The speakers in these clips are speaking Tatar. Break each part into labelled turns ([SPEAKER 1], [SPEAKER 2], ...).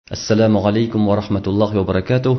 [SPEAKER 1] Әссәламү галәйкүм вә рахмәтуллаһи вә бәрәкәтүһ.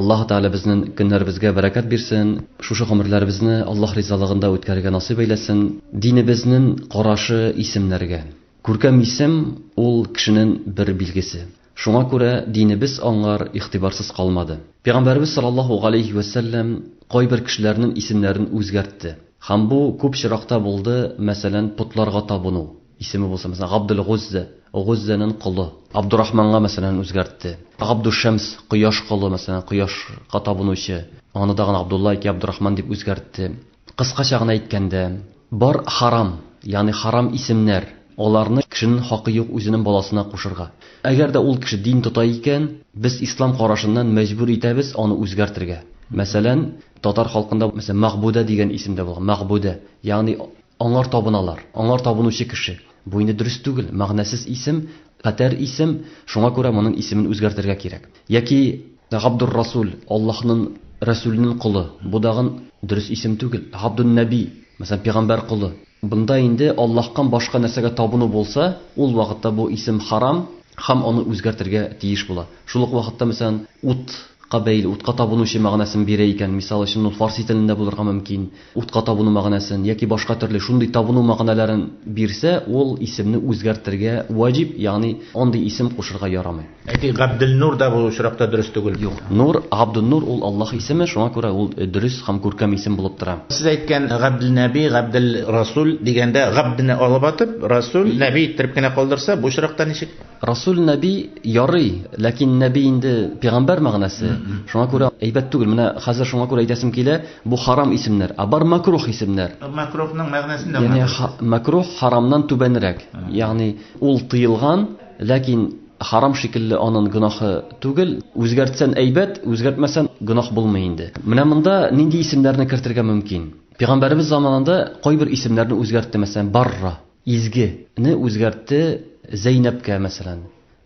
[SPEAKER 1] Аллаһы Тәгалә безнең көннәребезгә бәрәкәт бирсен, шушы гомерләребезне Аллаһ ризалыгында үткәрергә насыйп әйләсен. Динебезнең карашы исемнәргә. Күркәм исем ул кешенең бер билгесе. Шуңа күрә динебез аңар игътибарсыз калмады. Пәйгамбәребез саллаллаһу галәйһи вә сәлләм кайбер кешеләрнең исемнәрен үзгәртте. Һәм бу күп чиракта булды, мәсәлән, потларга табыну. Исеме булса, мәсәлән, Габдел-Гуззә, Гуззәнең колы. Абдурахманга, мәсәлән, үзгәртте. Габдушшәмс, кояш колы, мәсәлән, кояшка табынучы. Аны тагын Абдулла яки Абдурахман дип үзгәртте. Кыскача гына әйткәндә, бар харам, ягъни харам исемнәр, аларны кешенең хакы юк үзенең баласына кушырга. Әгәр дә ул кеше дин тота икән, без ислам карашыннан мәҗбүр итәбез аны үзгәртергә. Мәсәлән, татар халкында, мәсәлән, Мәгъбүдә дигән исем дә булган. Мәгъбүдә, ягъни Аңар табыналар. Аңар табынучы кеше. Бу инде дөрес түгел, мәгънәсез исем, хәтәр исем, шуңа күрә моның исемен үзгәртергә кирәк. Яки Габдуррасул, Аллаһның Рәсүленең колы. Бу дагын дөрес исем түгел. Габдуннәби, мәсәлән, пигамбәр колы. Бында инде Аллаһкан башка нәрсәгә табыну булса, ул вакытта бу исем харам һәм аны үзгәртергә тиеш була. Шул ук вакытта, мәсәлән, ут ка бәйле, утка табынучы мәгънәсен бирә икән, мисал өчен, ул фарси телендә булырга мөмкин, утка табыну мәгънәсен яки башка төрле шундый табыну мәгънәләрен бирсә, ул исемне үзгәртергә ваҗиб, ягъни андый исем кушырга ярамый.
[SPEAKER 2] Әйтик, Габделнур да бу очракта дөрес түгел.
[SPEAKER 1] Юк. Нур, Габденнур ул Аллаһ исеме, шуңа күрә ул дөрес һәм күркәм исем булып тора.
[SPEAKER 2] Сез әйткән Габделнәби, Габделрасул дигәндә Габдене алып атып, Расул, Нәби иттереп кенә калдырса, бу очракта ничек?
[SPEAKER 1] Расул нәби ярый, ләкин нәби инде пигамбәр мәгънәсе. Шуңа күрә әйбәт түгел. Менә хәзер шуңа күрә әйтәсем килә, бу харам исемнәр, ә бар макрух исемнәр.
[SPEAKER 2] Макрухның мәгънәсен дә
[SPEAKER 1] Ягъни макрух харамнан түбәнрәк. Ягъни ул тыелган, ләкин харам шикелле анын гөнаһы түгел. Үзгәртсән әйбәт, үзгәртмәсән гөнаһ булмый инде. Менә монда нинди исемнәрне кертергә мөмкин? Пигамбәребез заманында кайбер исемнәрне үзгәртте, мәсәлән, Барра. Изге не үзгәртте Зәйнәпкә, мәсәлән.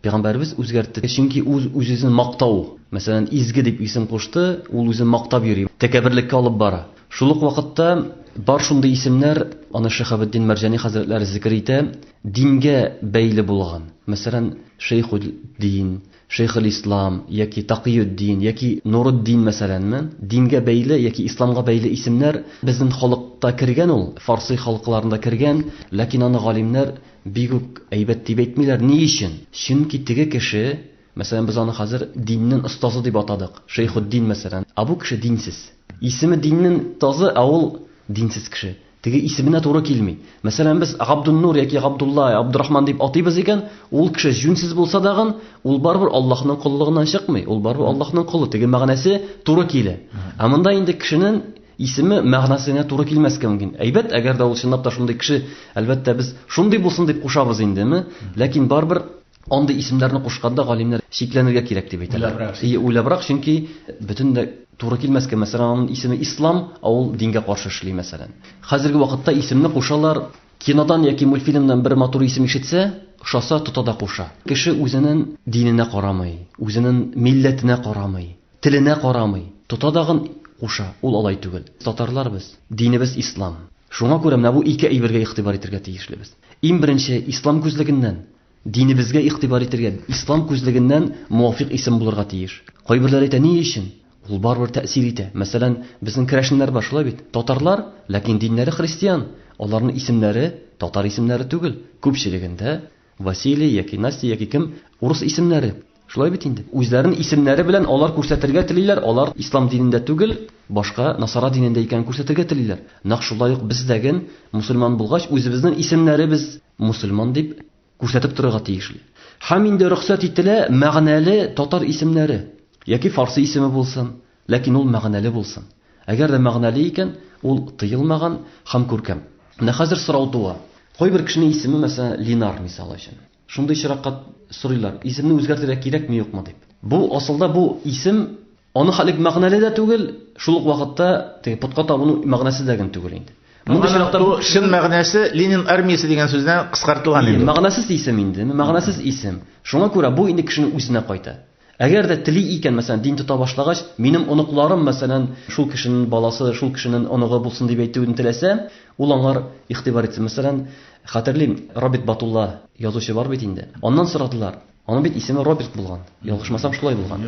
[SPEAKER 1] Пәйгамбәребез үзгәртте, чөнки үз үзен мактау. Мәсәлән, изге дип исем кушты, ул үзен мактап йөри, тәкәбберлеккә алып бара. Шул ук вакытта бар шундый исемнәр, аны Шиһабетдин Мәрҗани хәзрәтләре зикер итә, дингә бәйле булган. Мәсәлән, Шәйхуддин, Шәйхелислам яки Такыютдин яки Нурутдин мәсәләнме, дингә бәйле яки исламга бәйле исемнәр безнең халыкта кергән ул, фарсы халыкларында кергән, ләкин аны галимнәр бик үк әйбәт дип әйтмиләр. Ни өчен? Чөнки теге кеше, мәсәлән, без аны хәзер диннең остазы дип атадык, Шәйхутдин мәсәлән, ә бу кеше динсез. Исеме диннең тазы, ә ул динсез кеше. Теге исеменә туры килми. Мәсәлән, без Габдуннур яки Габдулла, Абдурахман дип атыйбыз икән, ул кеше җүнсез булса дагын, ул барыбер Аллаһның коллыгыннан чыкмый. Ул барыбер Аллаһның колы. Теге мәгънәсе туры килә. Ә монда инде кешенең исеме мәгънәсенә туры килмәскә мөмкин. Әйбәт, әгәр дә ул чынлап та шундый кеше, әлбәттә, без шундый булсын дип кушабыз индеме? Ләкин барыбер андый исемнәрне кушканда галимнәр шикләнергә кирәк дип әйтәләр.
[SPEAKER 2] Уйлабрак.
[SPEAKER 1] И уйлабрак, чөнки бөтен дә туры килмәскә. Мәсәлән, аның исеме Ислам, ә ул дингә каршы эшли, мәсәлән. Хәзерге вакытта исемне кушалар, кинодан яки мультфильмнан бер матур исем ишетсә, ошаса, тота да куша. Кеше үзенең диненә карамый, үзенең милләтенә карамый, теленә карамый, тота дагын куша. Ул алай түгел. Татарлар без, динебез ислам. Шуңа күрә менә бу ике әйбергә игътибар итәргә тиешлебез. Иң беренче, ислам күзлегеннән. Динебезгә игътибар итергә, ислам күзлегеннән муафик исем булырга тиеш. Кайберләр әйтә, ни өчен? Ул барыбер тәэсир итә. Мәсәлән, безнең керәшеннәр бар, шулай бит? Татарлар, ләкин диннәре христиан. Аларның исемнәре татар исемнәре түгел. Күпчелегендә Василий яки Настя яки кем урыс исемнәре. Шулай бит инде. Үзләренең исемнәре белән алар күрсәтергә телиләр, алар ислам динендә түгел, башка насара динендә икәнен күрсәтергә телиләр. Нәкъ шулай ук без дәген мусульман булгач, үзебезнең исемнәребез мусульман дип күрсәтеп торырга тиешле. Һәм инде рөхсәт ителә мәгънәле татар исемнәре яки фарсы исеме булсын, ләкин ул мәгънәле булсын. Әгәр дә мәгънәле икән, ул тыелмаган һәм күркәм. Менә хәзер сорау туа. Кайбер кешенең исеме, мәсәлән, Линар, мисал өчен. Шундый очракка сорыйлар, исемне үзгәртергә кирәкме, юкмы дип. Бу асылда бу исем аны хәлек мәгънәле дә түгел, шул ук вакытта теге потка табыну мәгънәсе дә генә түгел инде.
[SPEAKER 2] Мондый очракта бу чын мәгънәсе Ленин армиясе дигән сүздән кыскартылган инде.
[SPEAKER 1] Мәгънәсез исем инде, мәгънәсез исем. Шуңа күрә бу инде кешенең үзенә кайта. Әгәр дә тели икән, мәсәлән, дин тота башлагач, минем оныкларым, мәсәлән, шул кешенең баласы, шул кешенең оныгы булсын дип әйтүен теләсә, ул аңар игътибар итсен. Мәсәлән, хәтерлим, Рабит Батулла язучы бар бит инде. Аннан сорадылар. Аның бит исеме Роберт булган. Ялгышмасам, шулай булган.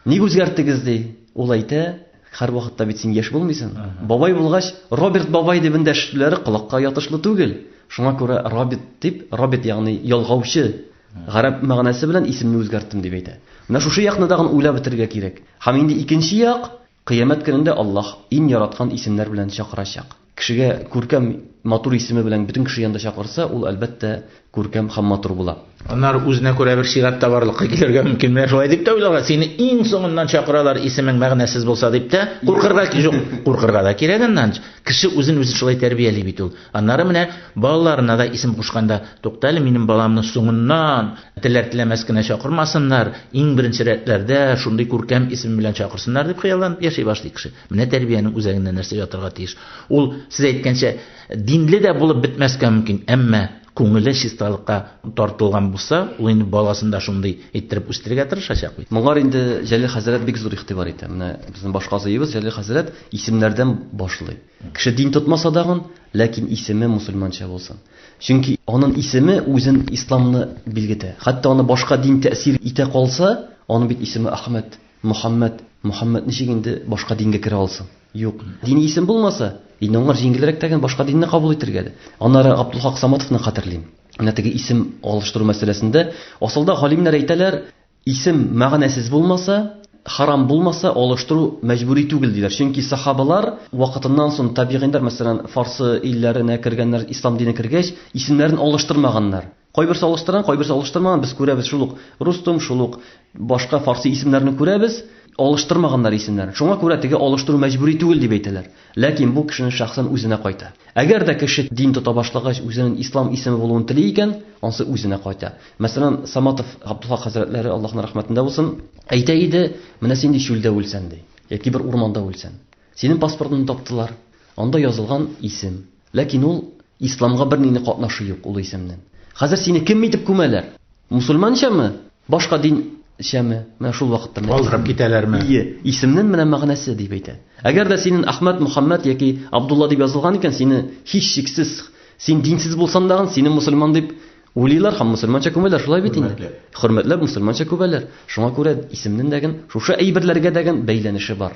[SPEAKER 1] Ник үзгәрттегез ди? Ул әйтә, һәрвакытта бит син яшь булмыйсың. Бабай булгач, Роберт бабай дип эндәшүләре колакка ятышлы түгел. Шуңа күрә Роберт дип, Роберт ягъни ялгаучы гарәп мәгънәсе белән исемне үзгәрттем дип әйтә. Менә шушы якны тагын уйлап бетерергә кирәк. Һәм инде икенче як, кыямәт көнендә Аллаһ иң яраткан исемнәр белән чакырачак. Кешегә күркәм, матур исеме белән бөтен кеше янында чакырса, ул әлбәттә күркәм һәм матур була.
[SPEAKER 2] Аннары үзенә күрә бер чират та барлыкка килергә мөмкин. Менә шулай дип тә уйларга, сине иң соңыннан чакыралар, исемең мәгънәсез булса дип тә куркырга юк, куркырга да кирәк аннан. Кеше үзен үзе шулай тәрбияли бит ул. Аннары менә балаларына да исем кушканда, тукта әле, минем баламны соңыннан теләр-теләмәс кенә чакырмасыннар, иң беренче рәтләрдә шундый күркәм исем белән чакырсыннар дип хыялланып яши башлый кеше. Менә тәрбиянең үзәгендә нәрсә ятырга тиеш. Ул, сез әйткәнчә, динле дә булып бетмәскә мөмкин, әмма күңеле чисталыкка тартылган булса, ул инде баласын да шундый иттереп үстерергә тырышачак бит.
[SPEAKER 1] Моңар инде Җәлил хәзрәт бик зур игътибар итә. Менә безнең баш казыебыз Җәлил хәзрәт исемнәрдән башлый. Кеше дин тотмаса дагын, ләкин исеме мусульманча булсын. Чөнки аның исеме үзен исламны билгетә. Хәтта аны башка дин тәэсир итә калса, аның бит исеме Әхмәд, Мөхәммәд. Мөхәммәд ничек инде башка дингә керә алсын? Юк. Дини исем булмаса, инде аңар җиңелрәк тәген башка динне кабул итергә дә. Аннары Габдулхак Саматовны хәтерлим. Менә теге исем алыштыру мәсьәләсендә асылда галимнәр әйтәләр, исем мәгънәсез булмаса, харам булмаса, алыштыру мәҗбүри түгел диләр. Чөнки сахабалар вакытыннан соң табигыйннар, мәсәлән, фарсы илләренә кергәннәр, ислам дине кергәч, исемнәрен алыштырмаганнар. Кайберсе алыштырган, кайберсе алыштырмаган. Без күрәбез шул ук Рустум, шул ук башка фарсы исемнәрне күрәбез, алыштырмаганнар исемнәрен. Шуңа күрә теге алыштыру мәҗбүри түгел дип әйтәләр. Ләкин бу кешенең шәхсән үзенә кайта. Әгәр дә кеше дин тота башлагач, үзенең ислам исеме булуын тели икән, ансы үзенә кайта. Мәсәлән, Саматов Габдулхак хәзрәтләре, Аллаһның рәхмәтендә булсын, әйтә иде, менә син ди чүлдә үлсән ди, яки бер урманда үлсән. Синең паспортыңны таптылар, анда язылган исем. Ләкин ул исламга бернинди катнашы юк ул исемнең. Хәзер сине кем итеп күмәләр? Мусульманчамы? Башка динчәме? Менә шул вакытта менә
[SPEAKER 2] Калдырып китәләрме?
[SPEAKER 1] Ие, исемнең менә мәгънәсе дип әйтә. Әгәр дә синең Әхмәт, Мөхәммәд яки Абдулла дип язылган икән, сине һичшиксез, син динсез булсаң да, сине мусульман дип уйлыйлар һәм мусульманча күмәләр, шулай бит инде. Хөрмәтләп мусульманча күмәләр. Шуңа күрә исемнең дәген шушы әйберләргә дәген бәйләнеше бар.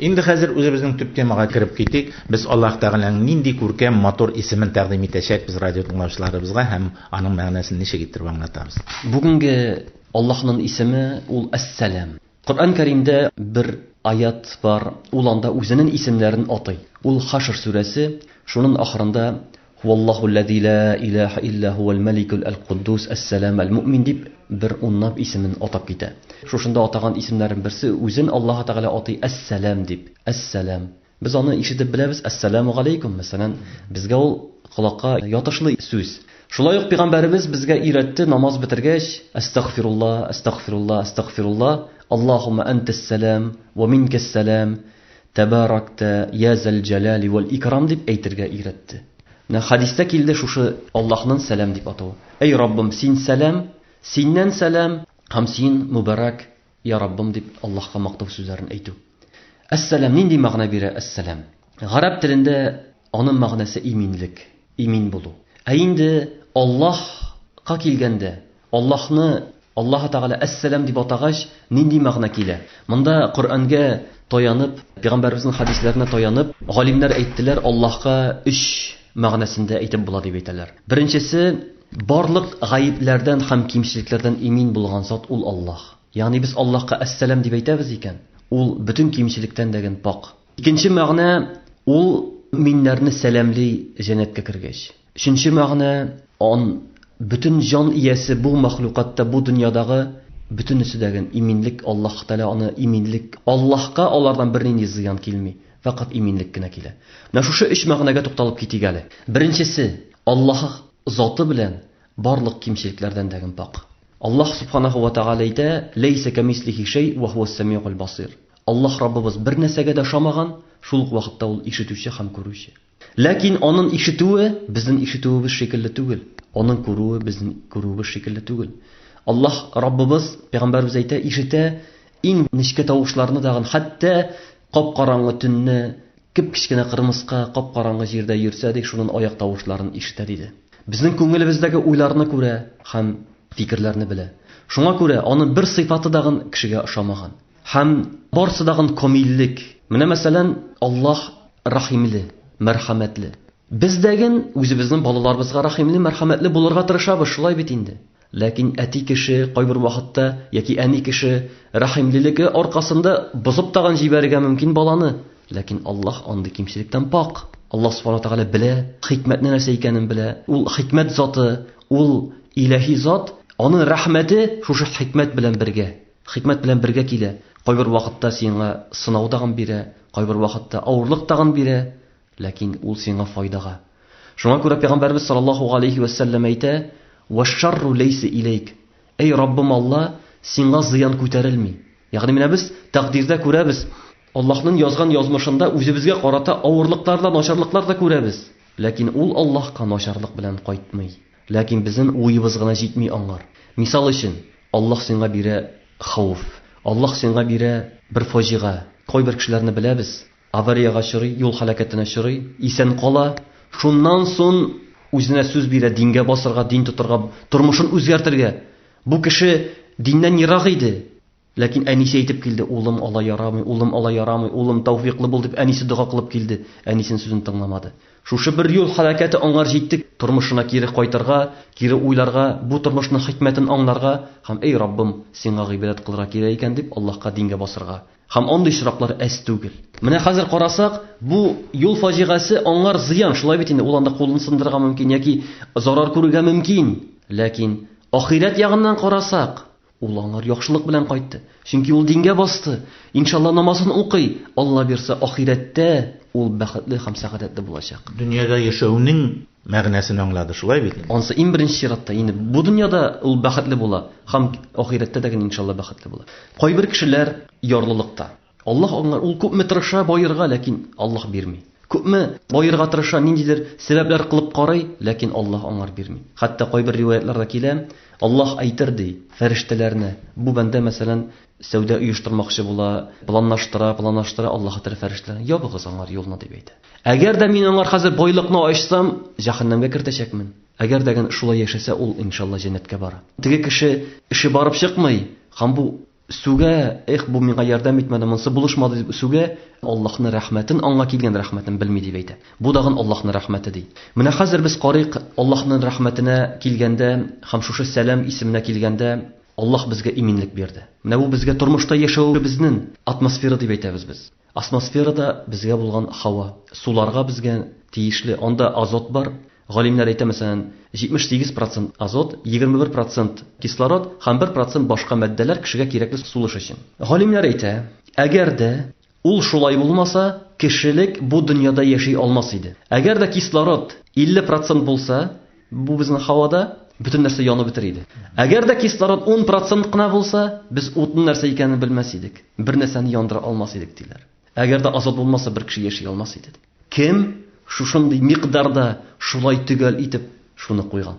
[SPEAKER 2] Инде хәзер үзебезнең төп темага кереп китик. Без Аллаһ Тәгаләнең нинди күркәм, матур исемен тәкъдим итәчәкбез радио тыңлаучыларыбызга һәм аның мәгънәсен ничек иттереп аңлатабыз.
[SPEAKER 1] Бүгенге Аллаһның исеме ул Әс-Сәлам. Коръән Кәримдә бер аят бар, ул анда үзенең исемнәрен атый. Ул Хашр сүрәсе, шуның ахырында Хуаллаху ллази ла илаһа илля хуал маликул әл-Куддус әс-Сәлам әл-Муъмин дип бер унлап исемен атап китә. Шушында атаган исемнәрнең берсе үзен Аллаһы Тәгалә атый Әс-Сәлам дип. Әс-Сәлам. Без аны ишетеп беләбез, Әс-Сәламу галәйкүм, мәсәлән, безгә ул колакка ятышлы сүз. Шулай ук пәйгамбәребез безгә өйрәтте намаз бетергәч, Әстәгъфирулла, әстәгъфирулла, әстәгъфирулла, Аллаһумма әнтәс-сәлам, ва минкәс-сәлам, Тәбаракта я зәл җәлали вәл икрам дип әйтергә өйрәтте. Менә хәдистә килде шушы Аллаһның сәлам дип атавы. Әй Раббым, син сәлам, синнән сәлам һәм син мөбарәк, я Раббым дип Аллаһка мактау сүзләрен әйтү. Әс-сәлам нинди мәгънә бирә әс-сәлам? Гарәп телендә аның мәгънәсе иминлек, имин булу. Ә инде Аллаһка килгәндә, Аллаһны Аллаһы Тәгалә Әс-Сәлам дип атагач, нинди мәгънә килә? Монда Коръәнгә таянып, пәйгамбәребезнең хәдисләренә таянып, галимнәр әйттеләр, Аллаһка өч мәгънәсендә әйтеп була дип әйтәләр. Беренчесе, барлык гаепләрдән һәм кимчелекләрдән имин булган зат ул Аллаһ. Ягъни без Аллаһка Әс-Сәлам дип әйтәбез икән, ул бөтен кимчелектән дә пак. Икенче мәгънә, ул мөминнәрне сәламли җәннәткә кергәч. Өченче мәгънә, ан бөтен җан иясе бу мәхлукатта, бу дөньядагы бөтенесе дәген иминлек, Аллаһ Тәгалә аны иминлек, Аллаһка алардан бернинди зыян килми, фәкать иминлек кенә килә. Менә шушы өч мәгънәгә тукталып китик әле. Беренчесе, Аллаһ заты белән барлык кимчелекләрдән дәген пак. Аллаһ субханаху ва тәгалә әйтә, Ләйсә кәмислихи шәй ва хуас самигул басир. Аллаһ Раббыбыз бер нәрсәгә дә ошамаган, шул ук вакытта ул ишетүче һәм күрүче. Ләкин аның ишетүе безнең ишетүебез шикелле түгел. Аның күрүе безнең күрүебез шикелле түгел. Аллаһ Раббыбыз, пәйгамбәребез әйтә, ишетә иң нечкә тавышларны дагын, хәтта кап-караңгы төнне кеп-кечкенә кырмыска кап-караңгы җирдә йөрсә ди, шунын аяк тавышларын ишетә диде. Безнең күңелебездәге уйларны күрә һәм фикерләрне белә. Шуңа күрә аның бер сыйфаты дагын кешегә ошамаган. Һәм барсы дагын камиллек. Менә мәсәлән, Аллаһ рәхимле, мәрхәмәтле. Без дәген үзебезнең балаларыбызга рәхимле, мәрхәмәтле булырга тырышабыз, шулай бит инде. Ләкин әти кеше кайбер вакытта яки әни кеше рәхимлелеге аркасында бозып тагын җибәрергә мөмкин баланы. Ләкин Аллаһ андый кимчелектән пак. Аллаһ Субхану Тәгалә белә, хикмәтне нәрсә икәнен белә. Ул хикмәт заты, ул илаһи зат, аның рәхмәте шушы хикмәт белән бергә. Хикмәт белән бергә килә. Кайбер вакытта сиңа сынау тагын бирә, кайбер вакытта авырлык тагын бирә, ләкин ул сиңа файдага. Шуңа күрә Пәйгамбәрбез саллаллаһу алейхи вә сәлләм әйтә: "Вәш-шарру ләйсә иләйк". Әй Раббым Алла, сиңа зыян күтәрелми. Ягъни менә без тәкъдирдә күрәбез, Аллаһның язган язмышында үзебезгә карата авырлыклар да, начарлыклар да күрәбез. Ләкин ул Аллаһка начарлык белән кайтмый. Ләкин безнең уебыз гына җитми аңар. Мисал өчен, Аллаһ сиңа бирә хәвеф. Аллаһ сиңа бирә бер фаҗига. Кайбер кешеләрне беләбез, авариягә очрый, юл һәлакәтенә очрый, исән кала. Шуннан сон үзенә сүз бирә дингә басырга, дин тотырга, тормышын үзгәртергә. Бу кеше диннән ерак иде. Ләкин әнисе әйтеп килде, улым алай ярамый, улым алай ярамый, улым тәүфиклы бул дип әнисе дога кылып килде. Әнисенең сүзен тыңламады. Шушы бер юл һәлакәте аңар җитте, тормышына кире кайтырга, кире уйларга, бу тормышның хикмәтен аңларга һәм эй Раббым, сиңа гыйбадәт кылырга кирәк икән дип Аллаһка дингә басырга. Һәм андый очраклар әз түгел. Менә хәзер карасак, бу юл фаҗигасе аңар зыян, шулай бит инде, ул анда кулын сындырырга мөмкин яки зарар күрергә мөмкин. Ләкин ахирәт ягыннан карасак, ул аңар яхшылык белән кайтты. Чөнки ул дингә басты. Иншалла намазын укый. Алла бирсә, ахирәттә ул бәхетле һәм сәгадәтле булачак.
[SPEAKER 2] Дөньяда яшәүнең мәгънәсен аңлады, шулай бит?
[SPEAKER 1] Ансы иң беренче чиратта инде бу дөньяда ул бәхетле була һәм ахирәттә дә генә иншалла бәхетле була. Кайбер кешеләр ярлылыкта. Аллаһ аңар, ул күпме тырыша баерга, ләкин Аллаһ бирми. Күпме баерга тырыша, ниндидер сәбәпләр кылып карый, ләкин Аллаһ аңар бирми. Хәтта кайбер риваятларда килә, Аллаһ әйтер ди, фәрештәләрне, бу бәндә, мәсәлән, сәүдә оештырмакчы була, планлаштыра, планлаштыра, Аллаһ әйтер фәрештәләрне, ябыгыз аңар юлны дип әйтә. Әгәр дә мин аңар хәзер байлыкны ачсам, җәһәннәмгә кертәчәкмен. Әгәр дә шулай яшәсә, ул иншалла җәннәткә бара. Теге кеше эше барып чыкмый, һәм бу сүгә, эх, бу миңа ярдәм итмәде, монысы булышмады дип сүгә, Аллаһның рәхмәтен, аңа килгән рәхмәтен белми дип әйтә. Бу дагын Аллаһның рәхмәте ди. Менә хәзер без карыйк Аллаһның рәхмәтенә килгәндә һәм шушы сәлам исеменә килгәндә, Аллаһ безгә иминлек бирде. Менә бу безгә тормышта яшәвебезнең атмосфера дип әйтәбез без. Атмосферада безгә булган һава, суларга безгә тиешле, анда азот бар. Галимнәр әйтә, мәсәлән, 78% азот, 21% кислород һәм 1% башка матдәләр кешегә кирәкле сулыш өчен. Галимнәр әйтә, әгәр дә ул шулай булмаса, кешелек бу дөньяда яши алмас иде. Әгәр дә кислород 50% булса, бу безнең һавада бөтен нәрсә янып бетер иде. Әгәр дә кислород 10% кына булса, без утның нәрсә икәнен белмәс идек. Бер нәрсәне яндыра алмас идек диләр. Әгәр дә азот булмаса, бер кеше яши алмас иде. Кем шушындый микъдарда шулай төгәл итеп шуны куйган?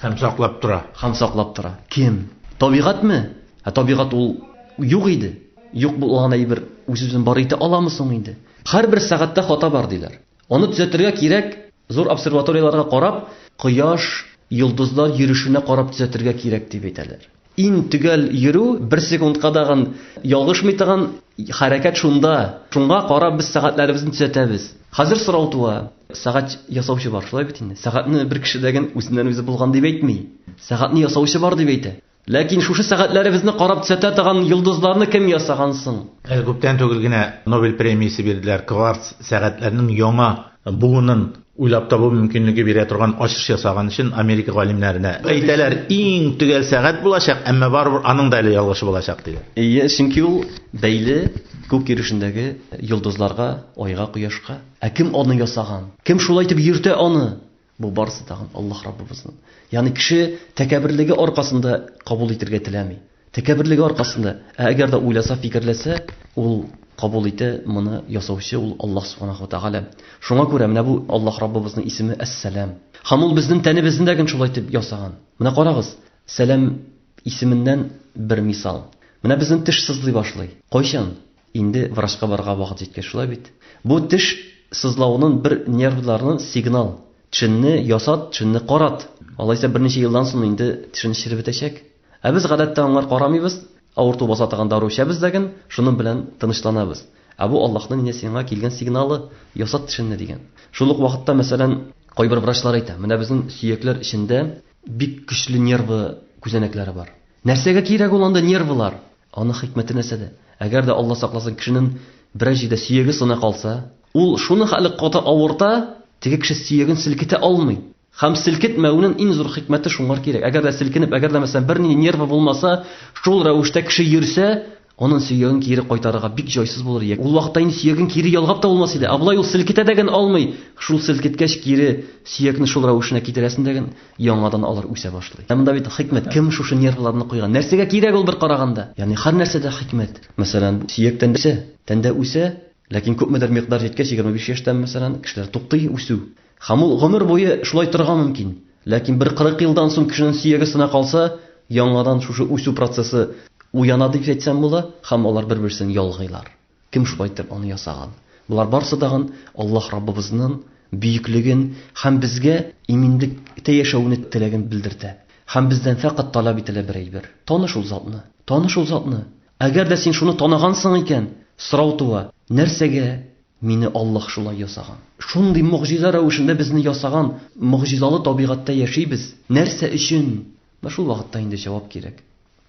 [SPEAKER 2] Һәм саклап тора.
[SPEAKER 1] Һәм саклап тора. Кем? Табигатьме? Ә табигать ул юк иде. Юк булган әйбер үз-үзен бар итә аламы соң инде? Һәрбер сәгатьтә хата бар диләр. Аны төзәтергә кирәк, зур обсерваторияләргә карап, кояш, йолдызлар йөрешенә карап төзәтергә кирәк дип әйтәләр. Иң төгәл йөрү, бер секундка дагын ялгышмый торган хәрәкәт шунда. Шуңа карап без сәгатьләребезне төзәтәбез. Хәзер сорау туа. Сәгать ясаучы бар, шулай бит инде. Сәгатьне бер кеше дә үзеннән үзе булган дип әйтми. Сәгатьне ясаучы бар дип әйтә. Ләкин шушы сәгатьләребезне карап төзәтә торган йолдызларны кем ясаган соң?
[SPEAKER 2] Әле күптән түгел генә Нобель премиясе бирделәр. Кварц сәгатьләрнең яңа буынын уйлап табу мөмкинлеге бирә торган ачыш ясаган өчен Америка галимнәренә. Әйтәләр, иң төгәл сәгать булачак, әмма барыбер аның да әле ялгышы булачак диләр.
[SPEAKER 1] Әйе, чөнки ул бәйле күк йөрешендәге йолдызларга, айга, кояшка. Ә кем аны ясаган? Кем шулай итеп йөртә аны? Бу барысы тагын Аллаһ Раббыбызның. Ягъни кеше тәкәбберлеге аркасында кабул итергә теләми. Тәкәбберлеге аркасында. Ә әгәр дә уйласа, фикерләсә, ул кабул итә, моны ясаучы ул Аллаһ Субханаһу ва Тааля. Шуңа күрә менә бу Аллаһ Раббыбызның исеме Әс-Сәлам. Һәм ул безнең тәнебезне дә гел шулай итеп ясаган. Менә карагыз, Сәлам исеменнән бер мисал. Менә безнең теш сызлый башлый. Кайчан? Инде врачка барырга вакыт җиткәч, шулай бит? Бу теш сызлавының бер нервларның сигнал. Тешенне ясат, тешенне карат. Алайса берничә елдан соң инде тешен череп бетәчәк. Ә без гадәттә аңар карамыйбыз, авырту баса торган дару эчәбез дәген, шуның белән тынычланабыз. Ә бу Аллаһның инде сиңа килгән сигналы, ясат тешеңне дигән. Шул ук вакытта, мәсәлән, кайбер врачлар әйтә, менә безнең сөякләр эчендә бик көчле нервы күзәнәкләре бар. Нәрсәгә кирәк ул анда нервылар? Аның хикмәте нәрсәдә? Әгәр дә Алла сакласын, кешенең берәр җирдә сөяге сына калса, ул шуны хәле каты авырта, теге кеше сөяген селкетә алмый. Һәм селкетмәүнең иң зур хикмәте шуңар кирәк. Әгәр дә селкенеп, әгәр дә мәсәлән бернинди нервы булмаса, шул рәвештә кеше йөрсә, аның сөяген кире кайтарырга бик җайсыз булыр иде. Ул вакытта инде сөяген кире ялгап та булмас иде. Ә болай ул селкетә дә генә алмый. Шул селкеткәч кире сөякне шул рәвешенә китерәсең дә генә, яңадан алар үсә башлый. Ә монда бит хикмәт. Кем шушы нервларны куйган? Нәрсәгә кирәк ул бер караганда? Ягъни һәр нәрсәдә хикмәт. Мәсәлән, сөяк тәндә үсә, тәндә үсә, ләкин күпмедер микъдар җиткәч, 25 яшьтән, мәсәлән, кешеләр туктый үсү. Һәм ул гомер буе шулай торырга мөмкин. Ләкин бер 40 елдан соң кешенең сөяге сына калса, яңадан шушы үсү процессы уяна дип әйтсәм була, һәм алар бер-берсен ялгыйлар. Кем шулай итеп аны ясаган? Болар барсы тагын Аллаһ Раббыбызның бөеклеген һәм безгә иминлектә яшәүне теләген белдертә. Һәм бездән фәкать таләп ителә бер әйбер. Таны шул затны. Таны шул затны. Әгәр дә син шуны таныгансың икән, сорау туа, нәрсәгә Мине Аллаһ шулай ясаган. Шундый могҗиза рәвешендә безне ясаган, могҗизалы табигатьтә яшибез. Нәрсә өчен? Менә шул вакытта инде җавап кирәк.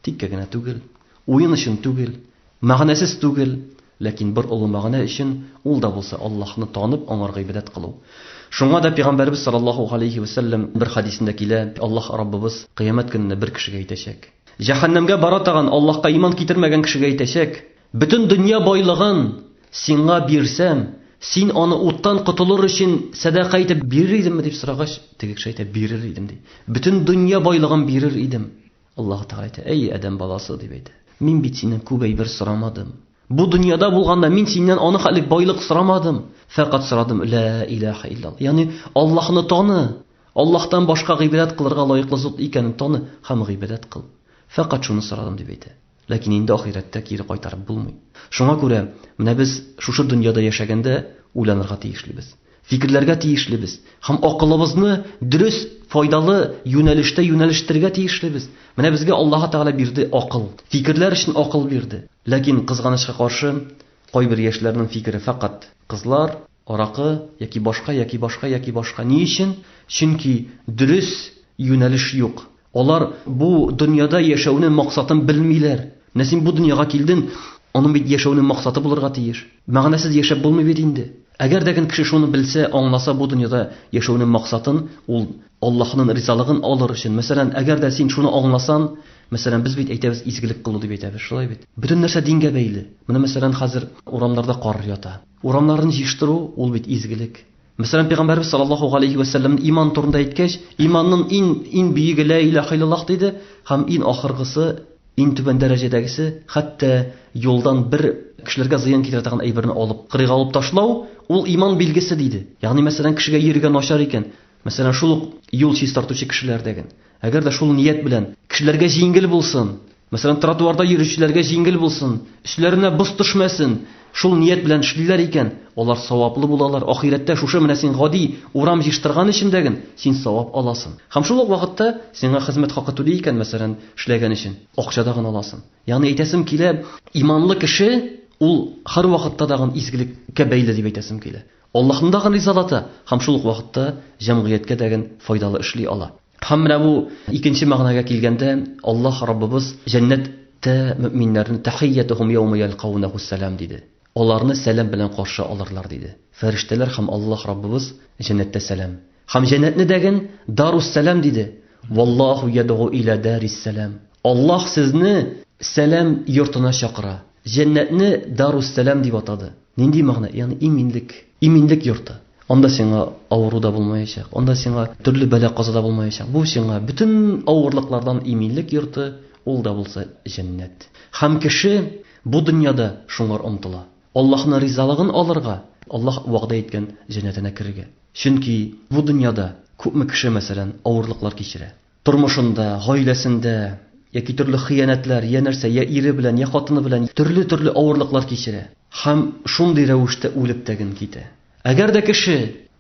[SPEAKER 1] Тиккә генә түгел, уен өчен түгел, мәгънәсез түгел, ләкин бер олы мәгънә өчен, ул да булса Аллаһны танып, аңар гыйбадәт кылу. Шуңа да пәйгамбәребез саллаллаһу галәйһи вә сәлләм бер хәдисендә килә, Аллаһ Раббыбыз кыямәт көнендә бер кешегә әйтәчәк. Җәһәннәмгә бара торган Аллаһка иман китермәгән кешегә әйтәчәк, Бөтен дөнья байлыгын сиңа бирсәм, син аны уттан котылыр өчен сәдака итеп бирер идеңме дип сорагач, теге кеше әйтә, бирер идем ди. Бөтен дөнья байлыгын бирер идем. Аллаһ Тәгалә әйтә, әй адәм баласы дип әйтә. Мин бит синнән күп әйбер сорамадым. Бу дөньяда булганда мин синнән аны хәтлек байлык сорамадым. Фәкать сорадым, ла илаһа иллаллаһ. Ягъни Аллаһны таны, Аллаһтан башка гыйбадәт кылырга лаеклы зат икәнен таны һәм гыйбадәт кыл. Фәкать шуны сорадым дип әйтә. Ләкин инде ахирәттә кире кайтарып булмый. Шуңа күрә менә без шушы дөньяда яшәгәндә уйланырга тиешлебез. Фикерләргә тиешлебез һәм акылыбызны дөрес, файдалы юнәлештә юнәлештерергә тиешлебез. Менә безгә Аллаһы Тәгалә бирде акыл. Фикерләр өчен акыл бирде. Ләкин кызганычка каршы, кайбер яшьләрнең фикере фәкать кызлар, аракы яки башка, яки башка, яки башка. Ни өчен? Чөнки дөрес юнәлеш юк. Алар бу дөньяда яшәүнең максатын белмиләр. Менә син бу дөньяга килдең, аның бит яшәүнең максаты булырга тиеш. Мәгънәсез яшәп булмый бит инде. Әгәр дә кеше шуны белсә, аңласа бу дөньяда яшәүнең максатын, ул Аллаһның ризалыгын алыр өчен. Мәсәлән, әгәр дә син шуны аңласан, мәсәлән, без бит әйтәбез изгелек кылу дип әйтәбез, шулай бит. Бөтен нәрсә дингә бәйле. Менә мәсәлән, хәзер урамнарда кар ята. Урамнарны җыештыру ул бит изгелек. Мәсәлән, Пәйгамбәрбез саллаллаһу галәйһи вә сәлләм иман турында әйткәч, иманның иң иң бөеге ла илаһа иллаллаһ диде һәм иң ахыргысы, иң түбән дәрәҗәдәгесе, хәтта юлдан бер кешеләргә зыян китерә торган әйберне алып, кырыйга алып ташлау, ул иман билгесе диде. Ягъни, мәсәлән, кешегә йөрергә начар икән, мәсәлән, шул ук юл чистартучы кешеләр дәген. Әгәр дә шул ният белән кешеләргә җиңел булсын, мәсәлән, тротуарда йөрүчеләргә җиңел булсын, өсләренә боз төшмәсен, шул ният белән эшлиләр икән, алар саваплы булалар. Ахирәттә шушы менә син гади урам җыештырган өчен дәген син савап аласың. Һәм шул ук вакытта сиңа хезмәт хакы түли икән, мәсәлән, эшләгән өчен, акча дагын аласың. Ягъни әйтәсем килә, иманлы кеше ул һәрвакытта дагын изгелеккә бәйле дип әйтәсем килә. Аллаһны дагын ризалата һәм шул ук вакытта җәмгыятькә дәген файдалы эшли ала. Һәм менә бу икенче мәгънәгә килгәндә, Аллаһ Раббыбыз җәннәттә мөэминнәрне тәхийятухум яума ялкаунаху сәлам диде. Аларны сәлам белән каршы алырлар диде. Фәрештәләр һәм Аллаһ Раббыбыз җәннәттә сәлам. Һәм җәннәтне дәген дарус сәлам диде. Валлаһу ядгу иля дарис сәлам. Аллаһ сезне сәлам йортына чакыра. Җәннәтне дарус сәлам дип атады. Нинди мәгънә? Ягъни иминлек. Иминлек йорты. Анда сиңа авыру да булмаячак, анда сиңа төрле бәла-каза да булмаячак. Бу сиңа бөтен авырлыклардан иминлек йорты, ул да булса җәннәт. Һәм кеше бу дөньяда шуңар омтыла. Аллаһның ризалыгын алырга, Аллаһ вәгъдә иткән җәннәтенә керергә. Чөнки бу дөньяда күпме кеше, мәсәлән, авырлыклар кичерә. Тормышында, гаиләсендә яки төрле хыянәтләр, я нәрсә, я ире белән, я хатыны белән төрле-төрле авырлыклар кичерә. Һәм шундый рәвештә үлеп тә ген китә. Әгәр дә кеше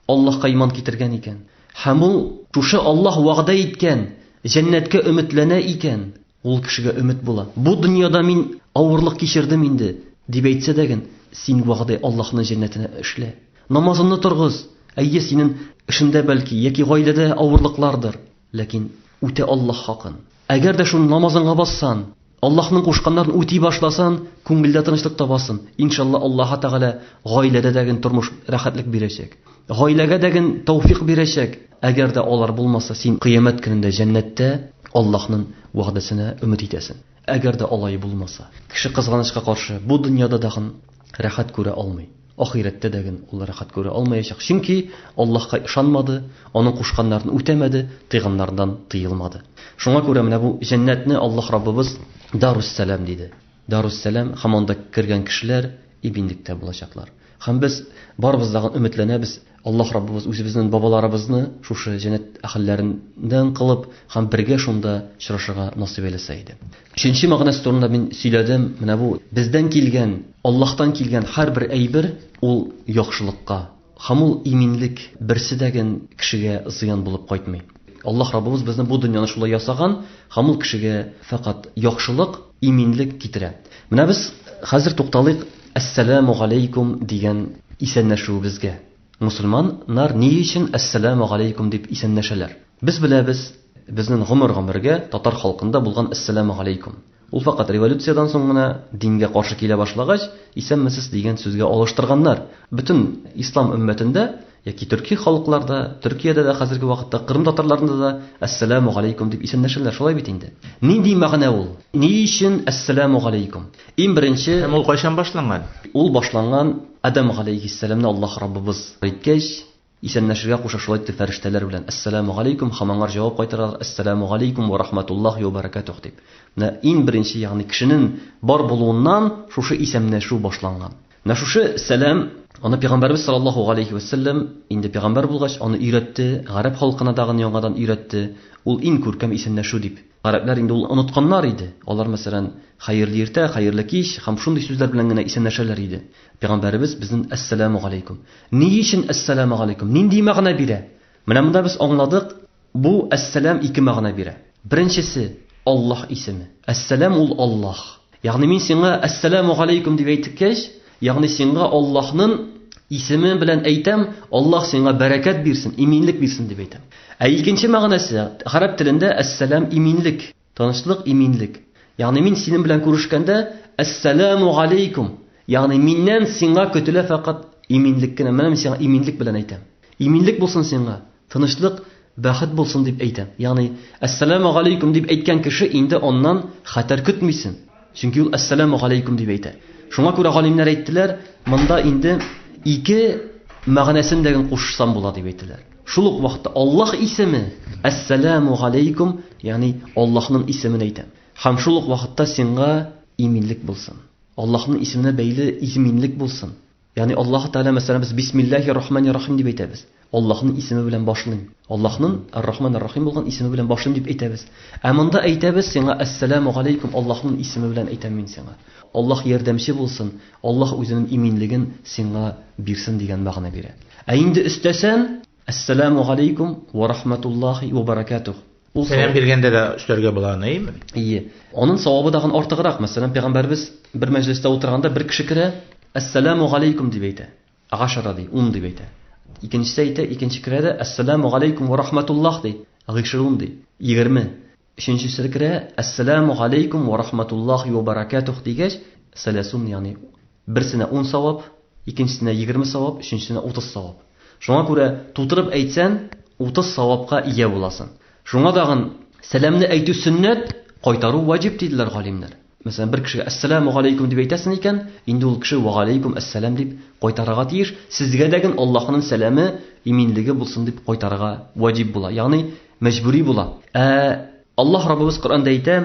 [SPEAKER 1] Аллаһка иман китергән икән, һәм ул шушы Аллаһ вәгъдә иткән җәннәткә өметләнә икән, Ул кешегә өмет була. Бу дөньяда мин авырлык кичердем инде, дип әйтсә дә, син вәгъдә Аллаһның җәннәтенә эшлә. Намазыңны торгыз. Әйе, синең эшендә бәлки яки гаиләдә авырлыклардыр, ләкин үтә Аллаһ хакын. Әгәр дә шул намазыңа бассан, Аллаһның кушканнарын үти башласан, күңелдә тынычлык табасың. Иншалла Аллаһ Тәгалә гаиләдә дәген тормыш рәхәтлек бирәчәк. Гаиләгә дәген тәүфик бирәчәк. Әгәр дә алар булмаса, син кыямәт көнендә җәннәттә Аллаһның вәгъдәсенә өмет итәсең. Әгәр дә алай булмаса, кеше кызганычка каршы бу дөньяда дагын рәхәт күрә алмый. Ахирәттә дә ул рәхәт күрә алмаячак. Чөнки Аллаһка ышанмады, аның кушканнарын үтәмәде, тыйганнардан тыелмады. Шуңа күрә менә бу җәннәтне Аллаһ Раббыбыз Дарус-Сәлам диде. Дарус-Сәлам һәм анда кергән кешеләр иминлектә булачаклар. Һәм без барыбыз да өметләнәбез, Аллаһ Раббыбыз үзебезнең бабаларыбызны шушы җәннәт әһелләреннән кылып һәм бергә шунда очрашырга насыйп әйләсә иде. Өченче мәгънәсе турында мин сөйләдем. Менә бу бездән килгән, Аллаһтан килгән һәрбер әйбер ул яхшылыкка һәм ул иминлек берсе дә кешегә зыян булып кайтмый. Аллаһ Раббыбыз безне бу дөньяны шулай ясаган һәм ул кешегә фәкать яхшылык, иминлек китерә. Менә без хәзер тукталыйк Әссәламу галәйкүм дигән исәнләшүебезгә. Мусульманнар ни өчен әссәламу галәйкүм дип исәнләшәләр? Без беләбез, безнең гомер-гомергә татар халкында булган әссәламу галәйкүм. Ул фәкать революциядән соң гына дингә каршы килә башлагач, исәнмесез дигән сүзгә алыштырганнар. Бөтен ислам өммәтендә яки төрки халыкларда, Төркиядә дә хәзерге вакытта, Кырым татарларында да әссәламу галәйкүм дип исәнләшәләр, шулай бит инде. Нинди мәгънә ул? Ни өчен әссәламу галәйкүм? Иң беренче
[SPEAKER 2] Һәм ул кайчан башланган?
[SPEAKER 1] Ул башланган Адам галәйһиссәламне Аллаһ Раббыбыз әйткәч, исәнләшергә куша шулай итеп фәрештәләр белән әссәламу галәйкүм һәм аңар җавап кайтаралар әссәламу галәйкүм ва рахматуллаһи ва баракатуһ дип. Менә иң беренче, ягъни кешенең бар булуыннан шушы исәнләшү башланган. Менә шушы сәлам аны пәйгамбәрбез саллаллаһу галәйһи ва сәлләм инде пәйгамбәр булгач аны өйрәтте, гарәп халкына тагын яңадан өйрәтте. Ул иң күркәм исәнләшү дип. Гарәпләр инде ул онытканнар иде. Алар, мәсәлән, хәерле иртә, хәерле кич һәм шундый сүзләр белән генә исәнләшәләр иде. Пәйгамбәребез безнең әссәламу галәйкүм. Ни өчен әссәламу галәйкүм? Нинди мәгънә бирә? Менә монда без аңладык, бу әссәлам ике мәгънә бирә. Беренчесе Аллаһ исеме. Әссәлам ул Аллаһ. Ягъни мин сиңа әссәламу галәйкүм дип әйткәч, ягъни сиңа Аллаһның исеме белән әйтәм, Аллаһ сиңа бәрәкәт бирсен, иминлек бирсен дип әйтәм. Ә икенче мәгънәсе, гарәп телендә әссәлам иминлек, тынычлык, иминлек. Ягъни мин синең белән күрешкәндә әссәламу галәйкүм, ягъни миннән сиңа көтелә фәкать иминлек кенә. Менә мин сиңа иминлек белән әйтәм. Иминлек булсын сиңа, тынычлык, бәхет булсын дип әйтәм. Ягъни әссәламу галәйкүм дип әйткән кеше инде аннан хәтәр көтмисең. Чөнки ул әссәламу галәйкүм дип әйтә. Шуңа күрә галимнәр әйттеләр, монда инде ике мәгънәсен дә кушсам була дип әйттеләр. Шул ук вакытта Аллаһ исеме әссәламу галәйкүм, ягъни Аллаһның исемен әйтәм. Һәм шул ук вакытта сиңа иминлек булсын. Аллаһның исеменә бәйле иминлек булсын. Ягъни Аллаһ Тәгалә, мәсәлән, без бисмиллаһир рахманир рахим дип әйтәбез. Аллаһның исеме белән башлыйм. Аллаһның Ар-Рахман Ар-Рахим булган исеме белән башлыйм дип әйтәбез. Ә монда әйтәбез сиңа әссәламу галәйкүм, Аллаһның исеме белән әйтәм мин сиңа. Аллаһ ярдәмче булсын, Аллаһ үзенең иминлеген сиңа бирсен дигән мәгънә бирә. Ә инде өстәсән, әссәламу галәйкүм ва рахматуллаһи ва баракатуһ.
[SPEAKER 2] Ул сәлам биргәндә дә өстәргә була аны, әйеме?
[SPEAKER 1] Ие. Аның савабы тагын артыграк. Мәсәлән, пәйгамбәрбез бер мәҗлестә утырганда бер кеше керә, әссәламу галәйкүм дип әйтә. Гашара ди, 10 дип әйтә. Икенчесе әйтә, икенче керә дә, әссәламу галәйкүм ва рахматуллаһ ди. Гыйшрун ди, 20. Өченчесе керә, әссәламу галәйкүм ва рахматуллаһи ва баракатуһ дигәч, сәләсун, ягъни берсенә 10 савап, икенчесенә 20 савап, өченчесенә 30 савап. Шуңа күрә тутырып әйтсән, 30 савапка ия буласың. Шуңа тагын сәламне әйтү сөннәт, кайтару ваҗиб диделәр галимнәр. Мәсәлән, бер кешегә әссәламу галәйкүм дип әйтәсең икән, инде ул кеше ва галәйкүм әссәлам дип кайтарырга тиеш. Сезгә дә ген Аллаһның сәламе, иминлеге булсын дип кайтарырга ваҗиб була, ягъни мәҗбүри була. Ә Аллаһ Раббыбыз Коръәндә әйтә: